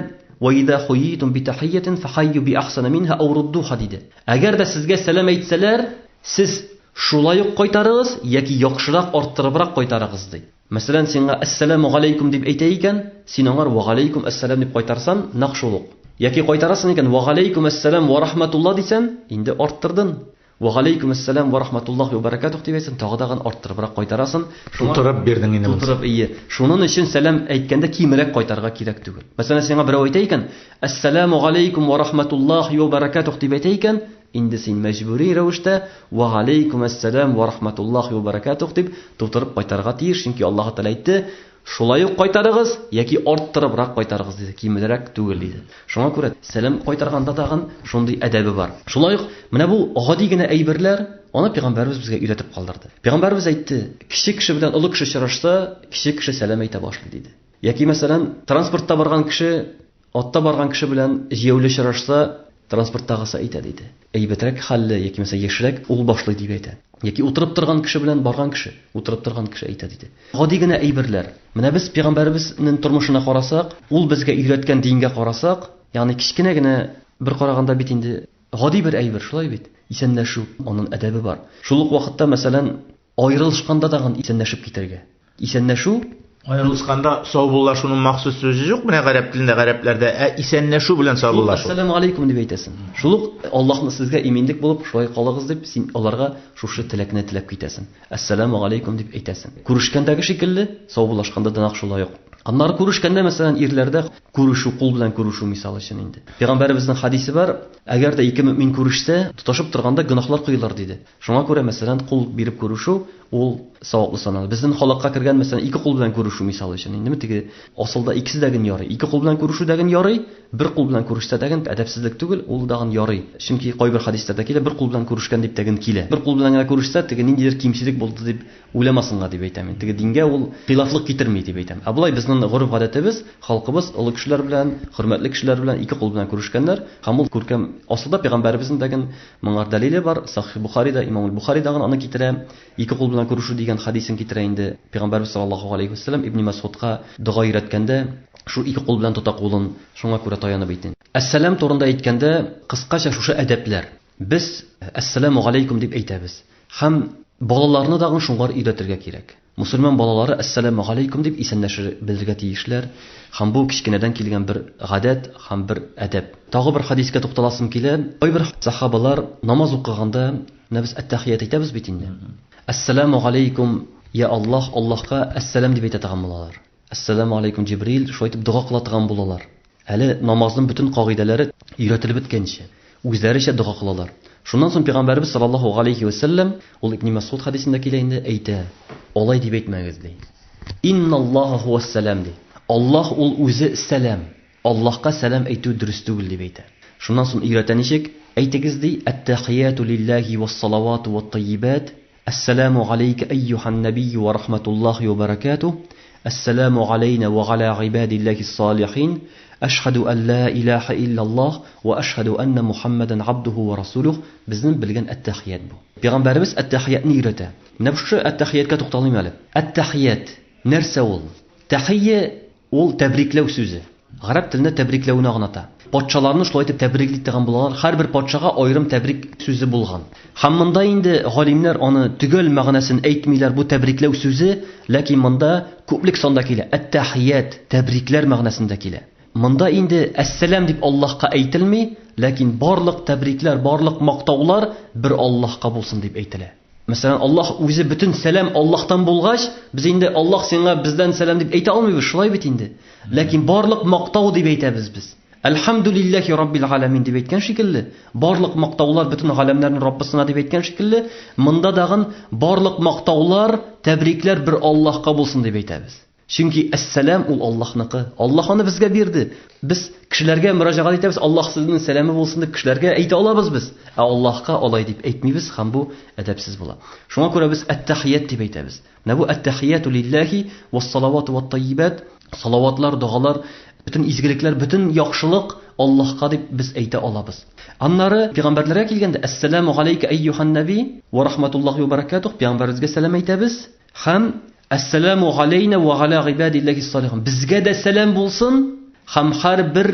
[SPEAKER 1] "Ва иза хуйитум битахиятин фахайю би ахсана минха ау руддуха" диде. Әгәр дә сезгә сәлам әйтсәләр, сез шулай ук кайтарыгыз яки яхшырак, арттырыбрак кайтарыгыз ди. Мәсәлән, сиңа әссәламу галәйкүм дип әйтә икән, син аңар ва галәйкүм әссәлам дип кайтарсан, нәкъ шул ук. Яки кайтарасың икән, ва галәйкүм әссәлам ва рахматулла дисән, инде арттырдың. Ва алейкум ассалам ва рахматуллахи ва баракатух дип әйтсәң, тагы дагын арттырыбрак кайтарасың.
[SPEAKER 2] Тутырып бирдең инде.
[SPEAKER 1] Тутырып, ие. Шуның өчен сәлам әйткәндә кимрәк кайтарырга кирәк түгел. Мәсәлән, сиңа берәү әйтә икән, Ассаламу алейкум ва рахматуллахи ва баракатух дип әйтә икән, инде син мәҗбүри рәвештә ва алейкум ассалам ва рахматуллахи ва баракатух дип тутырып кайтарырга тиеш, чөнки Аллаһ Тәгалә әйтте, шулай ук кайтарыгыз яки арттырыбрак кайтарыгыз диде, кимрәк түгел диде. Шуңа күрә сәлам кайтарганда тагын шундый әдәбе бар. Шулай ук менә бу гади генә әйберләр аны пәйгамбәребез безгә өйрәтеп калдырды. Пәйгамбәребез әйтте, кече кеше белән олы кеше очрашса, кече кеше сәлам әйтә башлый диде. Яки мәсәлән, транспортта барган кеше атта барган кеше белән җәяүле очрашса, транспорттагысы әйтә диде. Әйбәтрәк хәлле яки мәсәлән яшьрәк ул башлый дип әйтә. Яки утырып торган кеше белән барган кеше, утырып торган кеше әйтә диде. Гади генә әйберләр. Менә без пәйгамбәребезнең тормышына карасак, ул безгә өйрәткән дингә карасак, ягъни кечкенә генә бер караганда бит инде гади бер әйбер, шулай бит? Исәнләшү, аның әдәбе бар. Шул ук вакытта, мәсәлән, аерылышканда тагын исәнләшеп китәргә. Исәнләшү
[SPEAKER 2] Аерылышканда саубуллашуның махсус сүзе юк менә гарәп телендә, гарәпләрдә, ә исәнләшү белән саубуллашу.
[SPEAKER 1] Ассаламу алейкум дип әйтәсең. Шул ук Аллаһның сезгә иминлек булып, шулай калыгыз дип, син аларга шушы теләкне теләп китәсең. Ассаламу алейкум дип әйтәсең. Күрешкәндәге шикелле, саубуллашканда да нәкъ шулай ук. Аннары күрешкәндә, мәсәлән, ирләрдә күрешү, кул белән күрешү мисал өчен инде. Пәйгамбәребезнең хадисе бар, әгәр дә ике мөмин күрешсә, тоташып торганда гөнаһлар коелыр диде. Шуңа күрә, мәсәлән, кул биреп күрешү ул саваплы санала. Безнең халыкка кергән, мәсәлән, ике кул белән күрешү мисал өчен индеме, теге асылда икесе дә ген ярый. Ике кул белән күрешү дә ген ярый, бер кул белән күрешсә дә ген әдәпсезлек түгел, ул да ген ярый. Чөнки кайбер хадисләрдә килә, бер кул белән күрешкән дип тә ген килә. Бер кул белән генә күрешсә, теге ниндидер кимчелек булды дип уйламасынга дип әйтәм. Теге дингә ул хилафлык китерми дип әйтәм. Ә болай безнең гореф-гадәтебез, халкыбыз олы кешеләр белән, хөрмәтле кешеләр белән ике кул белән күрешкәннәр һәм ул күркәм асылда пәйгамбәребезнең дә ген моңар дәлиле бар. Сахих Бухарида, Имам Бухари дагын аны китерә. Ике кул белән күрешү дигән хадисен китерә инде. Пәйгамбәрбез саллаллаһу алейхи вәсәлләм Ибн Масудка дога өйрәткәндә шул ике кул белән тота кулын, шуңа күрә таянып әйтә. Әссәлам турында әйткәндә, кыскача шушы әдәпләр. Без әссәламу алейкум дип әйтәбез. Һәм балаларны дагын шуңар өйрәтергә кирәк. Мусульман балалары әссәламу алейкум дип исәнләшер белергә тиешләр. Һәм бу кечкенәдән килгән бер гадәт һәм бер әдәп. Тагы бер хадискә тукталасым килә. Кайбер сахабалар намаз укыганда, менә без әттәхият әйтәбез бит инде. Әссәламу алейкум, я Аллаһ, Аллаһка әссәлам дип әйтә торган булалар. Әссәламу алейкум, Җибрил, шулай итеп дога кыла торган булалар. Әле намазның бөтен кагыйдәләре өйрәтелеп беткәнче, үзләренчә дога кылалар. Шуннан соң пәйгамбәребез саллаллаһу алейхи ва сәлләм, ул Ибн Масуд хадисендә килә инде, әйтә: "Алай дип әйтмәгез" ди. Инналлаһа хуассалам ди. Аллаһ ул үзе сәлам. Аллаһка сәлам әйтү дөрес түгел дип әйтә. Шуннан соң өйрәтә ничек? Әйтегез ди: "Аттахияту лиллаһи вассалавату ваттайибат. Ассаламу алейка әйюхан набийю ва рахматуллахи ва баракатуh. Ассаламу алейна ва аля ибадиллахи салихин. Ашхаду ан ла илаха иллаллах ва ашхаду анна Мухаммадан абдуху ва расулух." Безнең белгән әттәхият бу. Пәйгамбәребез әттәхиятны өйрәтә. Менә шушы әттәхияткә тукталыйм әле. Әттәхият нәрсә ул? Тәхия ул тәбрикләү сүзе. Гарәп телендә тәбрикләүне аңлата. Патшаларны шулай итеп тәбрикли торган булалар. Һәрбер патшага аерым тәбрик сүзе булган. Һәм монда инде галимнәр аны төгәл мәгънәсен әйтмиләр бу тәбрикләү сүзе, ләкин монда күплек санда килә. Әттәхият, тәбрикләр мәгънәсендә килә. Монда инде әссәлам дип Аллаһка әйтелми, ләкин барлык тәбрикләр, барлык мактаулар бер Аллаһка булсын дип әйтелә. Мәсәлән, Аллаһ үзе бөтен сәлам Аллаһтан булгач, без инде Аллаһ сиңа бездән сәлам дип әйтә алмыйбыз, шулай бит инде. Ләкин барлык мактау дип әйтәбез без. Әлхәмдүлилләһи раббил галәмин дип әйткән шикелле, барлык мактаулар бөтен галәмнәрнең Раббысына дип әйткән шикелле, монда дагын барлык мактаулар, тәбрикләр бер Аллаһка булсын дип әйтәбез. Чөнки әссәлам ул Аллаһныкы. Аллаһ аны безгә бирде. Без кешеләргә мөрәҗәгать итәбез, Аллаһ сезнең сәламе булсын дип кешеләргә әйтә алабыз без. Ә Аллаһка алай дип әйтмибез һәм бу әдәпсез була. Шуңа күрә без әттәхият дип әйтәбез. Менә бу әттәхияту лиллаһи вассалавату ваттайибат, салаватлар, догалар, бөтен изгелекләр, бөтен яхшылык Аллаһка дип без әйтә алабыз. Аннары пәйгамбәрләргә килгәндә әссәламу алейка әйюхан наби ва рахматуллаһи ва баракатух, пәйгамбәребезгә сәлам әйтәбез һәм Әссәламу галәйнә ва галя гыйбадилләһи салихин. Безгә дә сәлам булсын һәм һәрбер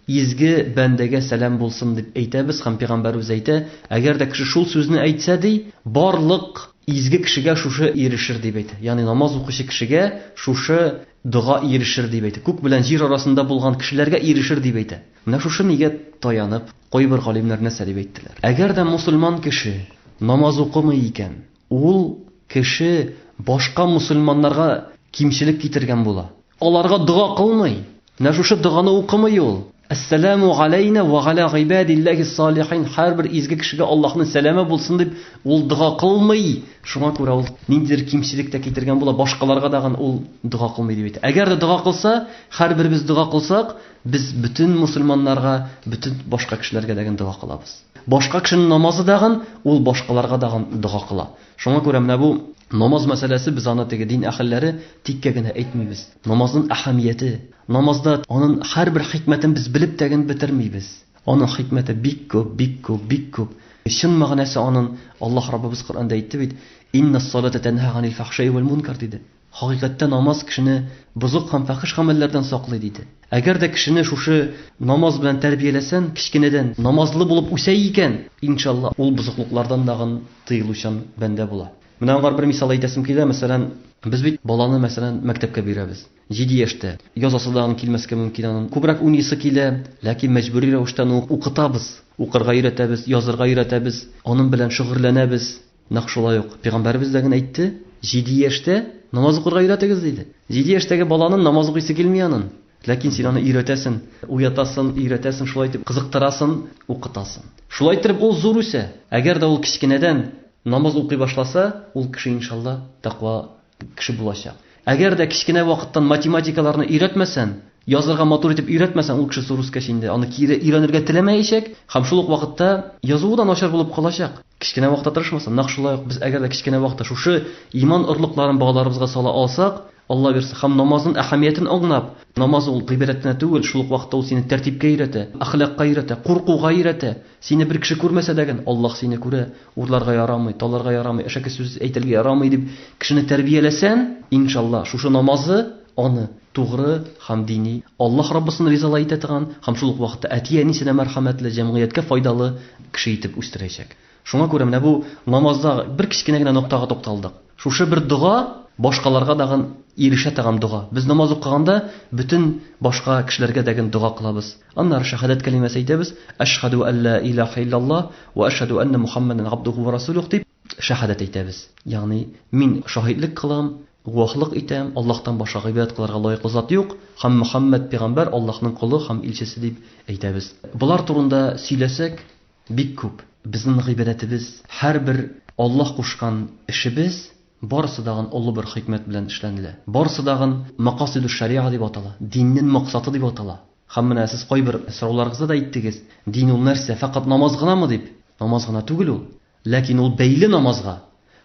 [SPEAKER 1] изге бәндәгә сәлам булсын дип әйтәбез һәм пәйгамбәребез әйтә, әгәр дә кеше шул сүзне әйтсә ди, барлык изге кешегә шушы ирешер дип әйтә. Ягъни намаз укучы кешегә шушы дога ирешер дип әйтә. Күк белән җир арасында булган кешеләргә ирешер дип әйтә. Менә шушы нигә таянып, кайбер галимнәр нәрсә дип әйттеләр? Әгәр дә мусульман кеше намаз укымый икән, ул кеше башка мусульманнарга кимчелек китергән була. Аларга дога кылмый. Менә шушы доганы укымый ул. Әссәламу алейна ва аля гыйбадиллахи салихин. Һәрбер изге кешегә Аллаһның сәламе булсын дип ул дога кылмый. Шуңа күрә ул ниндидер кимчелек тә китергән була, башкаларга дагын ул дога кылмый дип әйтә. Әгәр дә дога кылса, һәрберебез дога кылсак, без бөтен мусульманнарга, бөтен башка кешеләргә дагын дога кылабыз. Башка кешенең намазы дагын ул башкаларга дагын дога кыла. Шуңа күрә менә бу намаз мәсьәләсе, без аны теге дин әһелләре тиккә генә әйтмибез. Намазның әһәмияте, намазда аның һәрбер хикмәтен без белеп тә генә бетермибез. Аның хикмәте бик күп, бик күп, бик күп. Чын мәгънәсе аның, Аллаһ Раббыбыз Коръәндә әйтте бит, Инна салата тәнһа ганил фахшаи вәл мункар диде. Хакыйкатьтә намаз кешене бозык һәм фахиш гамәлләрдән саклый диде. Әгәр дә кешене шушы намаз белән тәрбияләсән, кечкенәдән намазлы булып үсә икән, иншалла, ул бозыклыклардан дагын тыелучан бәндә була. Менә аңар бер мисал әйтәсем килә, мәсәлән, без бит баланы, мәсәлән, мәктәпкә бирәбез. 7 яшьтә. Язасы дагын килмәскә мөмкин аның. Күбрәк уйныйсы килә, ләкин мәҗбүри рәвештә аны укытабыз. Укырга өйрәтәбез, язырга өйрәтәбез, аның белән шөгыльләнәбез. Нәкъ шулай ук пәйгамбәребез дә генә әйтте, 7 яшьтә намаз укырга өйрәтегез диде. 7 яшьтәге баланың намаз укыйсы килми аның. Ләкин син аны өйрәтәсең, уятасың, өйрәтәсең, шулай итеп кызыктырасың, укытасың. Шулай итеп ул зур үсә. Әгәр дә ул кечкенәдән намаз укый башласа, ул кеше иншалла тәкъва кеше булачак. Әгәр дә кечкенә вакыттан математикаларны өйрәтмәсән, язырга матур итеп өйрәтмәсән, ул кеше зур үскәч инде аны кире өйрәнергә теләмәячәк һәм шул ук вакытта язуы да начар булып калачак. Кечкенә вакытта тырышмаса, нәкъ шулай ук без әгәр дә кечкенә вакытта шушы иман орлыкларын балаларыбызга сала алсак, Алла бирсә, һәм намазның әһәмиятен аңлап, намаз ул гыйбадәт кенә түгел, шул ук вакытта ул сине тәртипкә өйрәтә, әхлакка өйрәтә, куркуга өйрәтә. Сине бер кеше күрмәсә дә ген, Аллаһ сине күрә, урларга ярамый, таларга ярамый, әшәке сүз әйтергә ярамый дип кешене тәрбияләсән, иншалла, шушы намазы аны тугры һәм дини, Аллаһ Раббысын ризалай итә торган һәм шул ук вакытта әти-әнисенә мәрхәмәтле, җәмгыятькә файдалы кеше итеп үстерәчәк. Шуңа күрә менә бу намазда бер кечкенә генә ноктага тукталдык. Шушы бер дога башкаларга дагын ирешә торган дога. Без намаз укыганда бөтен башка кешеләргә дәген дога кылабыз. Аннары шәһадәт кәлимәсе әйтәбез: Әшһәду алла илаһа иллаллаһ ва әшһәду анна Мухаммадан абдуху ва расулух дип шәһадәт әйтәбез. Ягъни мин шаһитлек кылам, гуаһлык итәм, Аллаһтан башка гыйбадәт кылырга лаеклы зат юк, һәм Мухаммад пәйгамбәр Аллаһның колы һәм илчесе дип әйтәбез. Болар турында сөйләсәк бик күп. Безнең гыйбадәтебез, һәрбер Аллаһ кушкан эшебез барысы дагын олы бер хикмәт белән эшләнелә. Барысы дагын макасиду шариа дип атала, диннең максаты дип атала. Һәм менә сез кайбер сорауларыгызда да әйттегез, дин ул нәрсә, фәкать намаз гынамы дип? Намаз гына түгел ул. Ләкин ул бәйле намазга.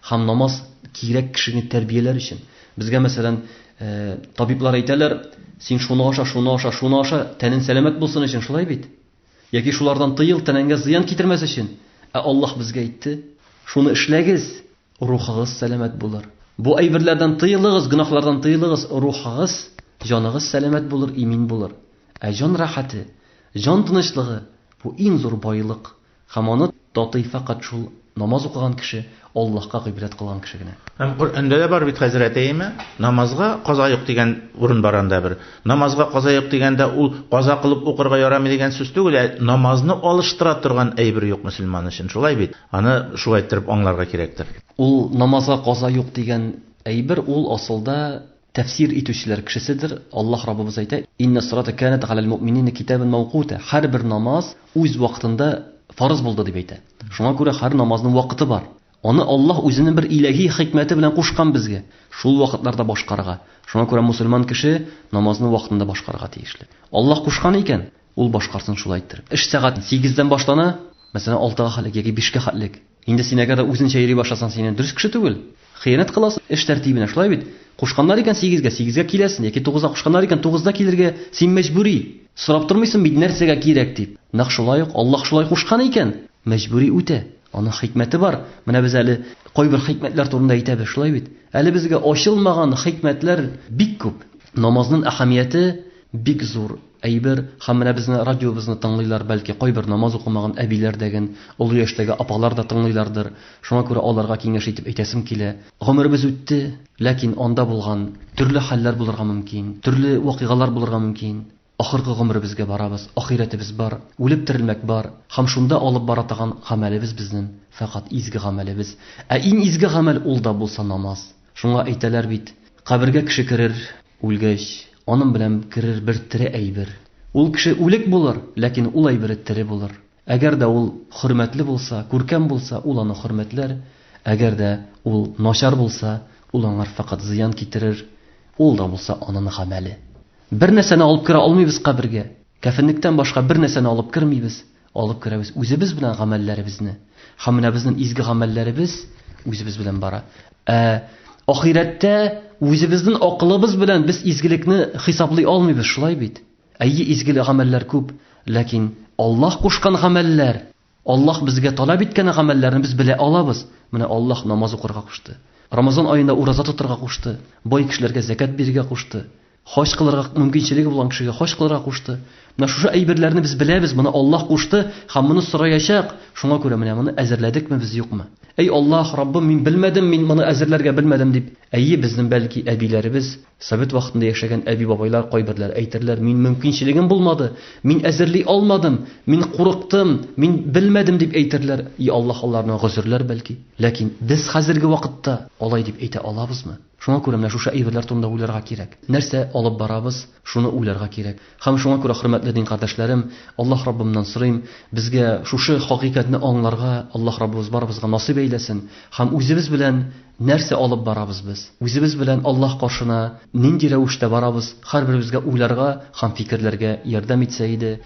[SPEAKER 1] Һәм намаз кирәк кешене тәрбияләр өчен. Безгә, мәсәлән, табиблар әйтәләр, син шуны аша, шуны аша, шуны аша, тәнең сәламәт булсын өчен, шулай бит? Яки шулардан тыел, тәнеңгә зыян китермәс өчен. Ә Аллаһ безгә әйтте, шуны эшләгез, рухыгыз сәламәт булыр. Бу әйберләрдән тыелыгыз, гөнаһлардан тыелыгыз, рухыгыз, җаныгыз сәламәт булыр, имин булыр. Ә җан рәхәте, җан тынычлыгы бу иң зур байлык. Һәм аны татый фәкать шул намаз укыган кеше, Аллаһка гыйбадәт кылган кеше генә.
[SPEAKER 2] Һәм Коръәндә дә бар бит, хәзрәт, әйеме? Намазга каза юк дигән урын бар анда бер. Намазга каза юк дигәндә ул каза кылып укырга ярамый дигән сүз түгел, ә намазны алыштыра торган әйбер юк мөселман өчен, шулай бит? Аны шулай иттереп аңларга кирәктер.
[SPEAKER 1] Ул намазга каза юк дигән әйбер ул асылда тәфсир итүчеләр кешеседер. Аллаһ Раббыбыз әйтә: "Инна салата канат галал муъминина китабан мавкута". Һәрбер намаз үз вакытында фарыз булды дип әйтә. Шуңа күрә һәр намазның вакыты бар. Аны Аллаһ үзенең бер илаһи хикмәте белән кушкан безгә. Шул вакытларда башкарырга. Шуңа күрә мусульман кеше намазны вакытында башкарырга тиешле. Аллаһ кушкан икән, ул башкарсын шулай иттереп. Эш сәгать 8-дән башлана, мәсәлән, 6-га хәтлек яки 5-кә хәтлек. Инде син әгәр дә үзеңчә йөри башласаң, син дөрес кеше түгел. Хыянәт кыласың эш тәртибенә, шулай бит? Кушканнар икән 8-гә, 8-гә киләсең, яки 9-да кушканнар икән, 9-да килергә син мәҗбүри. Сорап тормыйсың бит нәрсәгә кирәк дип. Нәкъ шулай ук Аллаһ шулай кушкан икән, мәҗбүри үтә. Аның хикмәте бар. Менә без әле кайбер хикмәтләр турында әйтәбез, шулай бит? Әле безгә ачылмаган хикмәтләр бик күп. Намазның әһәмияте бик зур әйбер. Һәм менә безне радиобызны тыңлыйлар, бәлки кайбер намаз укымаган әбиләр дәген, олы яшьтәге апалар да тыңлыйлардыр. Шуңа күрә аларга киңәш итеп әйтәсем килә. Гомеребез үтте, ләкин анда булган төрле хәлләр булырга мөмкин, төрле вакыйгалар булырга мөмкин. Ахыргы гомеребезгә барабыз, ахирәтебез бар, үлеп терелмәк бар. Һәм шунда алып бара торган гамәлебез безнең фәкать изге гамәлебез. Ә иң изге гамәл ул да булса намаз. Шуңа әйтәләр бит, кабергә кеше керер, үлгәч, аның белән керер бер тере әйбер. Ул кеше үлек булыр, ләкин ул әйбере тере булыр. Әгәр дә ул хөрмәтле булса, күркәм булса, ул аны хөрмәтләр. Әгәр дә ул начар булса, ул аңар фәкать зыян китерер. Ул да булса аның гамәле. Бер нәрсәне алып керә алмыйбыз кабергә. Кәфенлектән башка бер нәрсәне алып кермибез. Алып керәбез үзебез белән гамәлләребезне. Һәм менә безнең изге гамәлләребез үзебез белән бара. Ә ахирәттә үзебезнең акылыбыз белән без изгелекне хисаплый алмыйбыз, шулай бит? Әйе, изге гамәлләр күп, ләкин Аллаһ кушкан гамәлләр, Аллаһ безгә таләп иткән гамәлләрне без белә алабыз. Менә Аллаһ намаз укырга кушты. Рамазан аенда ураза тотырга кушты. Бай кешеләргә зәкят бирергә кушты. Хаҗ кылырга мөмкинчелеге булган кешегә хаҗ кылырга кушты. Менә шушы әйберләрне без беләбез, моны Аллаһ кушты һәм моны сораячак. Шуңа күрә менә моны әзерләдекме без, юкмы? Әй Аллаһ, Раббым, мин белмәдем, мин моны әзерләргә белмәдем дип. Әйе, безнең бәлки әбиләребез, совет вакытында яшәгән әби-бабайлар кайберләре әйтерләр, мин мөмкинчелегем булмады, мин әзерли алмадым, мин курыктым, мин белмәдем дип әйтерләр. И Аллаһ аларны гозерләр бәлки. Ләкин без хәзерге вакытта алай дип әйтә алабызмы? Шуңа күрә менә шушы әйберләр турында уйларга кирәк. Нәрсә алып барабыз, шуны уйларга кирәк. Һәм шуңа күрә, хөрмәтле дин кардәшләрем, Аллаһ Раббымнан сорыйм, безгә шушы хакыйкатьне аңларга Аллаһ Раббыбыз барыбызга насыйп әйләсен. Һәм үзебез белән нәрсә алып барабыз без? Үзебез белән Аллаһ каршына нинди рәвештә барабыз? Һәрберебезгә уйларга һәм фикерләргә ярдәм итсә иде.